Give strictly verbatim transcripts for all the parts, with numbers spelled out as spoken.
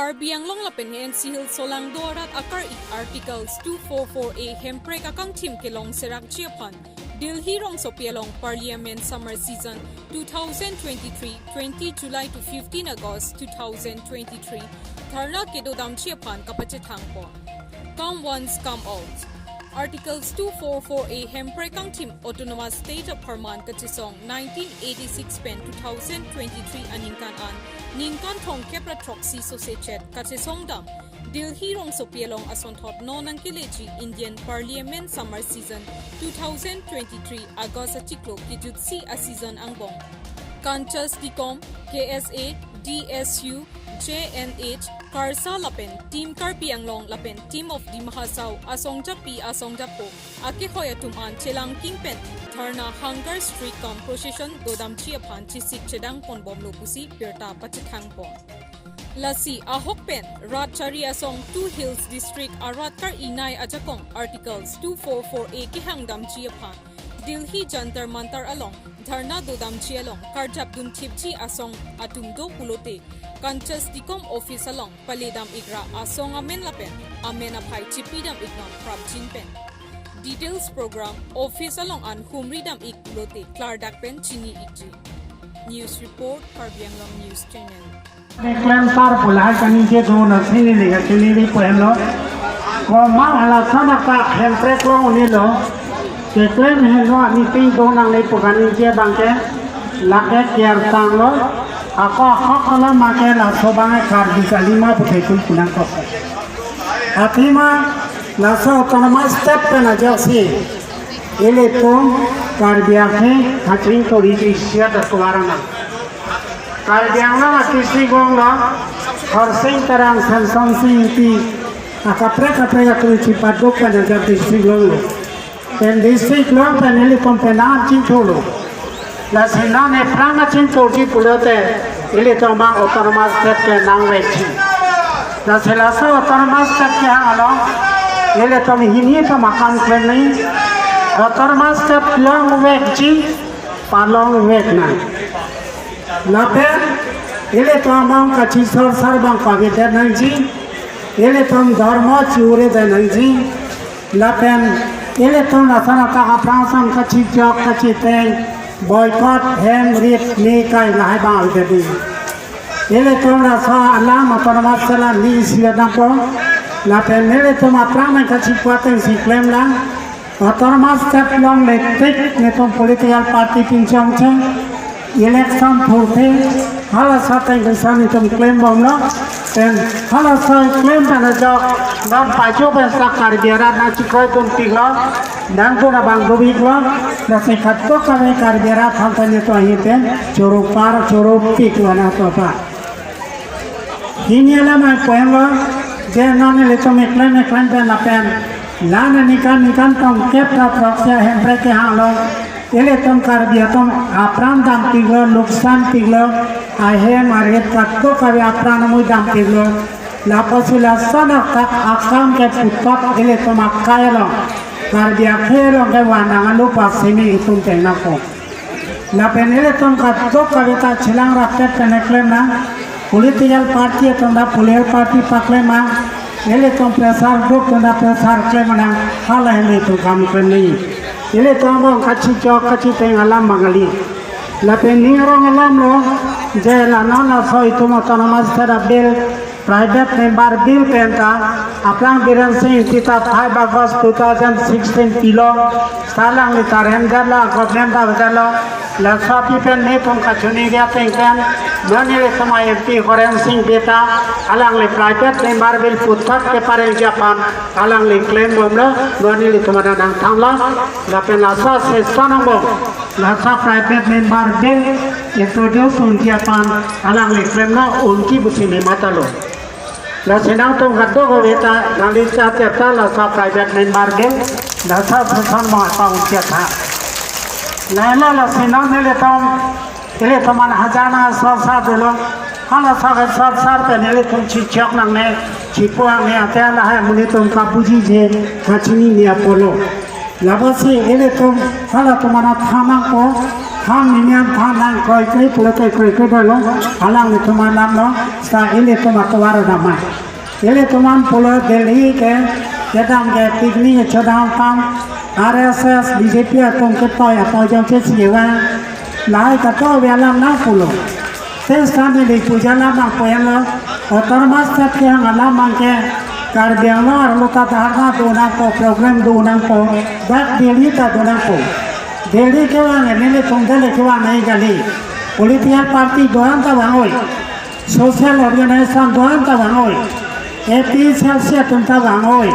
Karbi Anglong lapen N C Hills along do arat akar-i Articles two four four A hemprek akangthim kelong serakji aphan Delhi rongsopi along Parliament Summer Season two thousand twenty-three, twenty July to fifteen August two thousand twenty-three dharna kedodamji aphan kapachethangpon. Come once, come out. Articles two four four A hemprek akangthim Autonomous State apharman kachesong nineteen eighty-six pen two thousand twenty-three aningkan an ningkan thomkep ra throksi sose chet kachesongdam Delhi rongsopi along asonthot non nangkeleji Indian Parliament Summer Season two thousand twenty-three August achiklo kejutsi a-season angbong. Kanchas Dikom, K S A, D S U, J N H, KARSA lapen Team Karbi Anglong lapen Team of Dima Hasao asongjapi asongjapo akehoi atum an chelangking pen dharna, hunger strike cum procession dodamji aphan chesik chedangponbomlo pusi birta pachethangpon. Lasi ahok pen rat chari asong two Hills District arat kar-i nei ajakong Articles two four four A kehangdamji aphan Delhi Jantar Mantar along dharna dodamji along karjapdun thipji asong atum do pulote Kanchas Dikom office along paledam ikra asong amen lapen amen aphai chipidam iknon prapjin pen. Details program office along an humridam ik pulote klardak pen chini ikji. News report, Karbi Anglong News Channel. Keklem sar pu lahai kaningje do nangsi neli kachinine pu henlo. Komat halason apak hemprek along un'elo. Keklem henlo a-meeting do nangne pu kaningje abangke. Lake kiar tanglo. Ako ahok alam make laso abang Karbi kalima pu thekthu pu nangkok. Athema laso Autonomous State pen ajoksi ilitum Karbi akhei kachingthurji isi atovar anang. Karbi Anglong a-district along lo Khorsing Terang, Semsonsing Ingti, akaprek kaprek atum chipaduk pen ajat district along lo. Pen district along pen ilitum penang chingthurlo. Lasi non ephrang kachingthurji pulote ilitum abang Autonomous State ke nangvekji. Lasi laso Autonomous State kehang along ilitum hini atum akam klemnang. Autonomous State longvekji, palongvek nang. Lapen ilitum abang kachisor sar abang pavidet nangji, ilitum dharma chiuredet nangji, lapen ilitum lason atak aphrang ason kachijok kachiteng, boycott, hem, rit, ne kai lahai abang avedetji. Ilitum laso alam Autonomous State alam ni isi adampo, lapen ilitum aphrang pen kachipu atengsi klemlang, Autonomous State longle tik netum political party pinchongcheng, election purthing, halaso ateng kesa netum klembomlo, pen halaso klem pen ajok, non paju pen sa Karbi arat nangchekroidunpiklo, nangdun abang doveklo, lasi kadokave Karbi arat aphan ta netum ahin pen choro par choro piklo nangtopa. Hini alam apoyanlo, je non ilitum eklem eklem pen lapen la aningkan ningkan thomkep ra throksi ahemprek kehang along ilitum Karbi atum apran dampiklo, luksanpiklo, ahem arit kadokave apran amui dampiklo. Lapusi lason atak akam ke puthot ilitum akai along, Karbi akhei along ke vanang alu pasimi itum tengnako. Lapen ilitum kadokave ta chelang rapet pen eklem nang, political party atum ta political party paklem nang, ilitum pressure group atum ta pressure klem nang, hala ilitum kam klem nang. Ilitum abang kachijok kachiteng alam abang kali. Lapen ning arong alamlo, je la non laso itum Autonomous State a-bill Private Member Bill pen ta aphrang Biren Singh Ingti ta five August two thousand sixteen pilo, seta alangli ta rem detlo, government ta avedetlo, laso aphi pen netum kachoningri ateng pen, non ilitum a-M P Horen Sing Bey ta alangli Private Member Bill puthot keparengji aphan alangli klembomlo, non ilitum adan nangthanlo, lapen laso session angbong laso Private Member Bill introduce unji aphan alangli klemlo, unji pusi nematalo. Lasi nangtum kadokave ta nangli chateta laso Private Member Bill, laso session angbong apa unji atha. Nela lasi non ilitum, ilitum an hajar nang asor sar dolo, halaso asor sar pen ilitum chichok nangne, chipu nangne, ate lahai amonit atum kabujije, kachinine apotlo. Lapusi ilitum halatum an than nangpo, Kham niam than nang kroikre pulote kroikre dolo, alanglitum alam lo, sa ilitum atovar damai. Ilitum an pulo Delhi ke, kedam ke picnic chodam aphan, R S S, B J P atum ketoi apot jongsi siwa, lahai kato ave alam nang pulo. Te sami di puja alam nang poyang lo, Autonomous State kehang alam nang ke, Karbi Anglong arlo ta dharna do nangpo, program do nangpo, dak Delhi ta do nangpo. Delhi kevang nelitum Delhi kevang nai kali. Political party do-an ta vang-oi. Social organization do-an ta vang-oi. A P H L C atum ta vang-oi.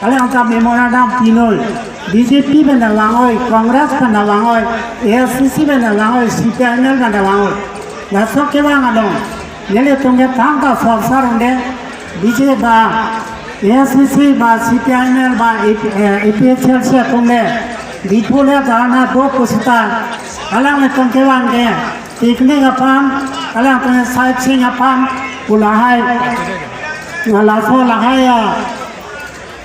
Alang ta memorandum pinoi. B J P pen ta vang-oi, Congress pen ta vang-oi, A I C C pen ta vang-oi, C P I M L pen ta vang-oi. Laso kevang along nelitum ke thangta sorsar unde, B J P ba, A I C C ba, C P I M L ba, A P, eh, A P H L C atum le, Diphu le dharna do pusita, alanglitum kevang ke, picnic aphan, alangtum sightseeing aphan, pu lahai, laso lahai, ah,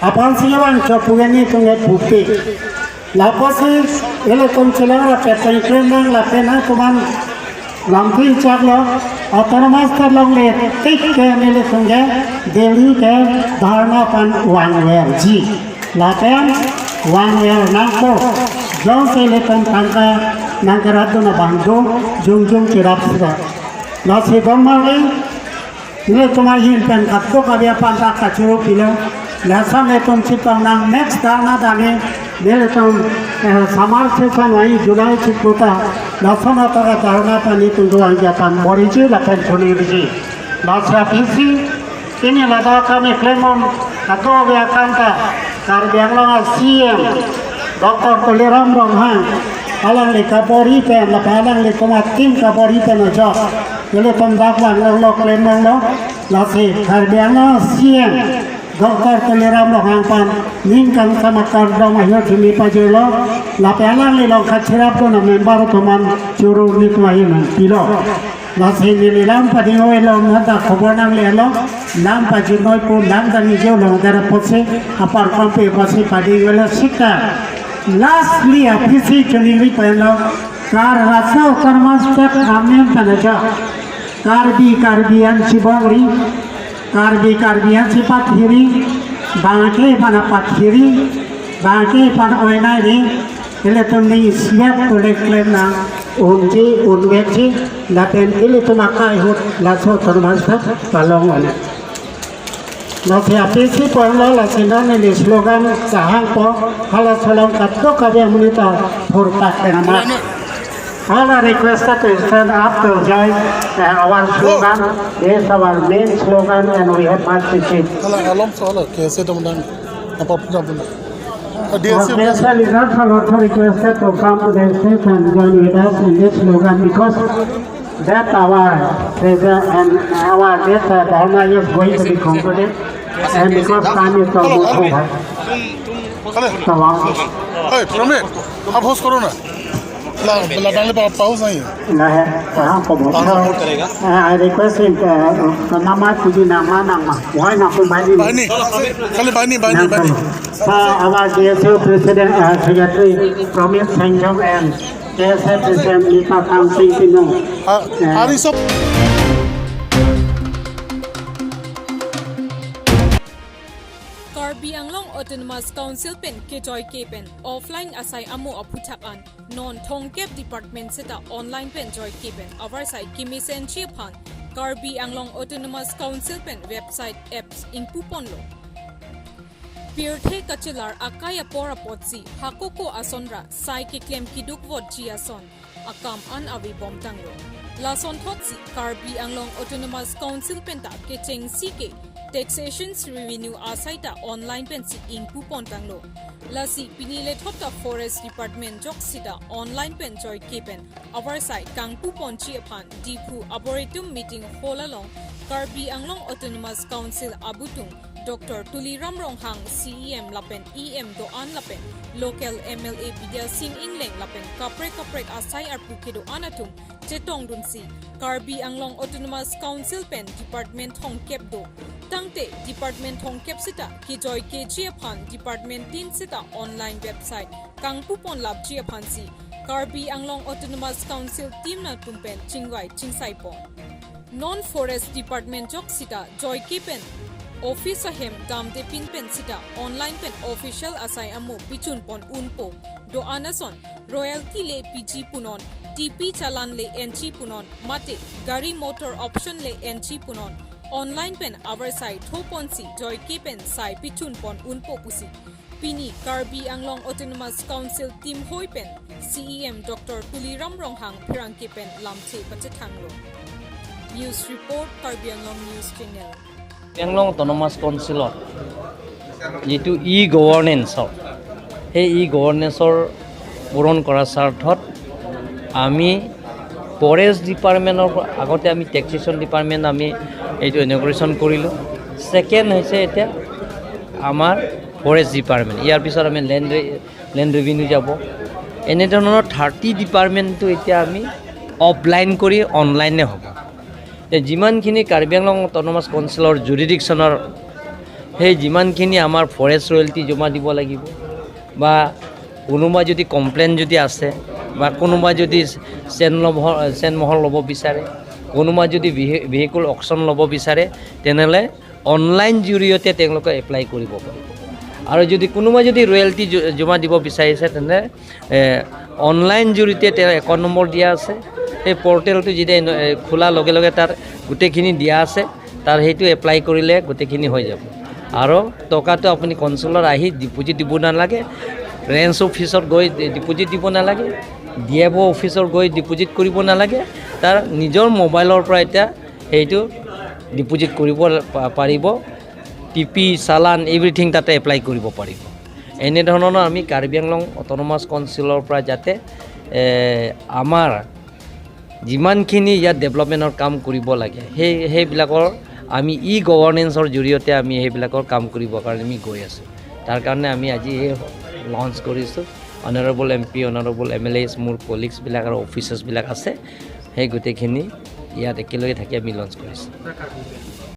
aphan si vang cho pu ke nelitum ke pupe. Lapusi ilitum chelang ra peteng klem nang lapen nangtum an lamthe chaklo, Autonomous State longle tik ke nelitum ke Delhi ke dharna aphan vangverji. Lapen vangver nangpo, jongsi ilitum tangka nangkerat dun abang do, jongjong cherap sira. Lasi bang mali, nelitum ahin pen kadokave aphan ta kachoro pilo. Lason nelitum chetong nang next dharna dani, nelitum, eh, summer session ai July chiklo ta. Lason atovar dharna aphan nelitum do-an aphan boriji lapen choningriji. Lasi apisi, pini ladak kami klemon kadokave akam ta Karbi Anglong a C E M Doctor Tuliram Ronghang alangli kabor-i pen lapen alanglitum a-team kabor-i pen ajok ilitum dak vang longlo, klem longlo. Lasi Karbi Anglong C E M Doctor Tuliram Ronghang aphan ningkan sama kardom ahirjume pajirlo. Lapen alangli along kachirap dun a-member atum an choro nelitum ahin nangpilo. Lasi neli lam pading-oi lo, nata khobor nanglelo, lam pajirnoi pu, lam ta nijeu long dara apotsi, apar kompe apotsi pading-oi lo sita. Lastly, apisi choningri pen lo, kar raso karmas tak amen tanaja. Karbi, Karbi an chibongri, Karbi, Karbi an chipathiri, bangke pana pathiri, bangke pana oinai ri, ilitum ning siap tole klem nang unji, unvekji, lapen ilitum akai ahut laso Autonomous State palong on. Lasi apisi pu-an lo, lasi non neli slogan kahangpo, halaso along kadokave amonit ta phurpak pen amat. All are requested to stand up to join, uh, our slogan. This is our main slogan and we have much to change. Hala, alom so hala, kaise dam dam. Apa pura pura. Uh, D S U. Our national leaders are also requested to come to the stage and join with us in this slogan because that our president and our this, uh, dharna is going to be concluded and because time is almost over. Hala. Tawang. Hey, Promit, आप होस्ट करो ना। ला, ला, डालने पर पाउस नहीं है। Lahe, pahang ko bo. Pahang ko kरेगा। Uh, I request him, uh, nama tuju nama nangma. Why na ko bani? Bani। Kali bani, bani, bani। Uh, our D S U President, uh, Secretary Promit Sengjong and K S A President Nipa Kang Sing Tino। Uh, uh, Hari Sop। Karbi Anglong Autonomous Council pen kejoike pen offline asai amo aphuthak an non thomkep department seta online pen joike pen avarsai kemesenji aphan Karbi Anglong Autonomous Council pen website apps ingpuponlo. Pirthe kachelar akai apor apotsi hakoko ason ra sai keklem keduk votji ason akam an ave bomtanglo. Lasonthotsi Karbi Anglong Autonomous Council penta kechengsi ke taxations revenue asai ta online pensi ingpupontanglo. Lasi pini lethot ta Forest Department joksi ta online pen joike pen avarsai kangpuponji aphan Diphu Arboretum Meeting Hall along Karbi Anglong Autonomous Council abutung Doctor Tuliram Ronghang, C E M lapen E M do-an lapen local M L A Bidya Sing Engleng lapen kaprek kaprek asai arpu kedo-an atum chetongdunsi Karbi Anglong Autonomous Council pen department thomkep do. Tangte department thomkep seta kejoikeji aphan department tin seta online website kangpuponlapji aphansi Karbi Anglong Autonomous Council team atum pen chingvai chingsai pon. Non Forest Department jok sita joike pen office ahem damde pin pen sita online pen official asai amo pichun pon unpo. Do-an ason royalty le piji punon, T P challan le enchi punon, mate gari motor option le enchi punon, online pen avarsai tho ponsi joike pen sai pichun pon unpo pusi pini Karbi Anglong Autonomous Council team hoi pen C E M Doctor Tuliram Ronghang pherangke pen lamthe pachethanglo. News report, Karbi Anglong News Channel. পেংলং অট'নমাছ কাউন্সিলত যিটো ই গভাৰ্নেন্সৰ, সেই ই গভাৰ্নেন্সৰ পূৰণ কৰাৰ স্বাৰ্থত আমি ফৰেষ্ট ডিপাৰ্টমেণ্টৰ পৰা, আগতে আমি টেক্সেশ্যন ডিপাৰ্টমেণ্ট আমি এইটো ইনগ্ৰেশ্যন কৰিলোঁ। ছেকেণ্ড হৈছে এতিয়া আমাৰ ফৰেষ্ট ডিপাৰ্টমেণ্ট, ইয়াৰ পিছত আমি লেণ্ড ৰে- লেণ্ড ৰেভিনিউ যাব। এনেধৰণৰ থাৰ্টি ডিপাৰ্টমেণ্টটো এতিয়া আমি অফলাইন কৰি অনলাইনে হ'ব। এতিয়া যিমানখিনি কাৰ্বি আংলং অট'নমাছ কাউন্সিলৰ জুৰিডিকশ্যনৰ সেই যিমানখিনি আমাৰ ফৰেষ্ট ৰয়েলটি জমা দিব লাগিব, বা কোনোবা যদি কমপ্লেইন যদি আছে, বা কোনোবা যদি চেন ল'ব, চেন মোহৰ ল'ব বিচাৰে, কোনোবা যদি ভি- ভেহিকল অকশ্যন ল'ব বিচাৰে, তেনেহ'লে অনলাইন জৰিয়তে তেওঁলোকে এপ্লাই কৰিব পাৰিব। আৰু যদি কোনোবা যদি ৰয়েলটি জ- জমা দিব বিচাৰিছে, তেনে অনলাইন জৰিয়তে তেওঁ একাউণ্ট নম্বৰ দিয়া আছে। সেই পৰ্টেলটো যেতিয়া ইন- এ, খোলাৰ লগে লগে তাত গোটেইখিনি দিয়া আছে, তাৰ সেইটো এপ্লাই কৰিলে গোটেইখিনি হৈ যাব। আৰু টকাটো আপুনি কাউন্সিলত আহি ডিপজিট দিব নালাগে, ৰেঞ্জ অফিচত গৈ ডি- ডিপজিট দিব নালাগে, ডি এফ অ' অফিচত গৈ ডিপজিট কৰিব নালাগে। তাৰ নিজৰ মোবাইলৰ পৰা এতিয়া সেইটো ডিপজিট কৰিব পা- পাৰিব। টি পি, চালান, এভৰিথিং তাতে এপ্লাই কৰিব পাৰিব। এনেধৰণৰ আমি কাৰ্বি আংলং অট'নমাছ কাউন্সিলৰ পৰা যাতে এ, আমাৰ যিমানখিনি ইয়াত ডেভেলপমেণ্টৰ কাম কৰিব লাগে, সেই সেইবিলাকৰ আমি ই গভাৰ্নেন্সৰ জৰিয়তে আমি সেইবিলাকৰ কাম কৰিবৰ কাৰণে আমি গৈ আছোঁ। তাৰ কাৰণে আমি আজি এই লঞ্চ কৰিছোঁ। Honourable M P, honourable M L S, মোৰ কলিগছবিলাক আৰু অফিচাৰ্ছবিলাক আছে, সেই গোটেইখিনি ইয়াত একেলগে থাকি আমি লঞ্চ কৰিছোঁ।